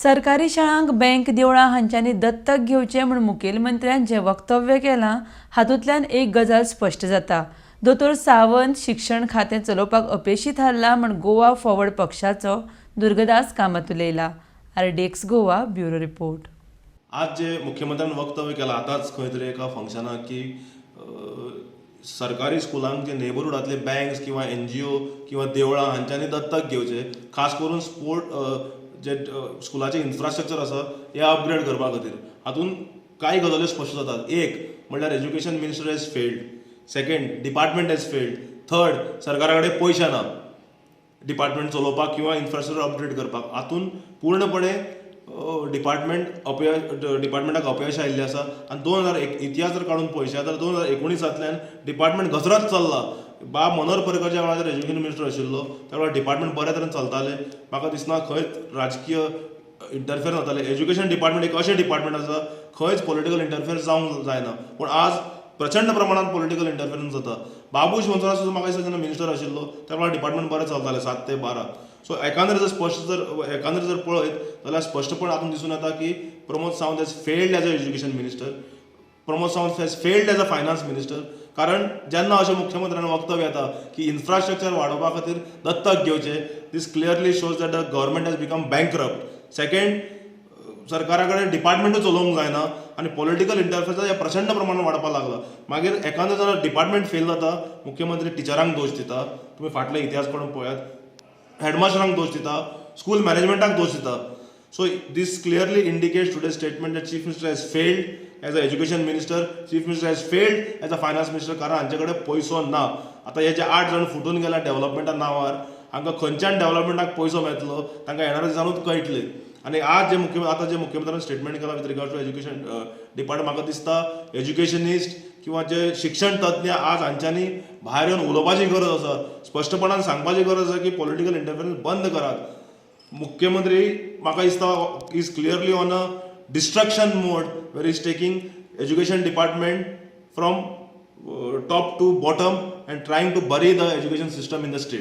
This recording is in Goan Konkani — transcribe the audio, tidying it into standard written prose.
सरकारी शाळांक बँक, देवळां हांच्यांनी दत्तक घेवचें म्हूण मुखेलमंत्र्यान जें वक्तव्य केलां हातूंतल्यान एक गजाल स्पश्ट जाता, दोतोर सावंत शिक्षण खातें चलोवपाक अपेशी थारला म्हूण गोवा फॉरवर्ड पक्षाचो दुर्गदास कामत उलयला. RDX Goa, bureau report. आज जे मुख्यमंत्र्यान वक्तव्य केलां आतांच खंय तरी एका फंक्शनाक की सरकारी स्कुलांक जे नेबरहुडांतले बँक्स किंवा एनजीओ किंवा देवळां हांच्यांनी दत्तक घेवचे, खास करून स्पोर्ट जे स्कुलाचें इन्फ्रास्ट्रक्चर आसा हें अपग्रेड करपा खातीर. हातूंत कांय गजाल्यो स्पश्ट जातात. एक म्हणल्यार, education minister has failed, second, department has failed, third, सरकारा कडेन पयशे ना डिपार्टमेंट चलोवपाक किंवा इन्फ्रास्ट्रक्चर अपग्रेड करपाक. हातूंत पूर्णपणे डिपार्टमेंटाक अपयश आयिल्लें आसा. आनी 2001 इतिहास जर काडून पळयशात जाल्यार 2019तांतल्यान डिपार्टमेंट घसरत चल्ला. बाब मनोहर पर्रीकरच्या वेळार एज्युकेशन मिनिस्टर आशिल्लो, त्या वेळार डिपार्टमेंट बऱ्या तरेन चलतालें. म्हाका दिसना खंयच राजकीय इंटरफेर जातालें. एज्युकेशन डिपार्टमेंट एक अशें डिपार्टमेंट आसा, खंयच पॉलिटिकल इंटरफेर जावंक जायना, पूण आज प्रचंड प्रमाणात पॉलिटिकल इंटरफेरन्स जाता. बाबूश मोन्सेरात सुद्दां म्हाका दिसता जेन्ना मिनिस्टर आशिल्लो त्या वेळार डिपार्टमेंट बरें चलतालें 7 ते 12. सो एकांदर जर पळयत जाल्यार स्पश्टपण हातूंत दिसून येता की Pramod Sawant has failed as a education minister, Pramod Sawant has failed as a finance minister. कारण जेन्ना अशें मुख्यमंत्र्यान वक्तव्य येता की इन्फ्रास्ट्रक्चर वाडोवपा खातीर दत्तक घेवचें, this clearly shows that the government has become bankrupt. Second, सरकारा कडेन डिपार्टमेंटूच चलोवंक जायना आनी पॉलिटिकल इंटरफेरन्स हें प्रचंड प्रमाणात वाडपाक लागला. मागीर एकादो जाल्यार डिपार्टमेंट फेल जाता, मुख्यमंत्री टिचरांक दोश दिता. तुमी फाटले इतिहास काडून पळयात, हेडमास्टरांक दोश दिता, स्कूल मॅनेजमेंटाक दोश दिता. So this clearly indicates today statement that chief minister has failed as a education minister, chief minister has failed as a finance minister, कारण हांचे कडेन पयसो ना. आतां हे जे आठ जाण फुटून गेला डेव्हलपमेंटा नांवार, हांकां खंयच्यान डेव्हलपमेंटाक पयसो मेळटलो तांकां येणाऱ्या दिसानूच कळटलें. आनी आज जे मुख्य आतां जे मुख्यमंत्र्यान स्टेटमेंट केलां with regard to education department, म्हाका दिसता एज्युकेशनिस्ट किंवा जे शिक्षण तज्ञ आज हांच्यांनी भायर येवन उलोवपाची गरज आसा, स्पश्टपणान सांगपाची गरज आसा की पॉलिटिकल इंटरफिरन्स बंद करात. मुख्यमंत्री म्हाका दिसता is clearly on a destruction mode, where is taking education department from top to bottom and trying to bury the education system in the state.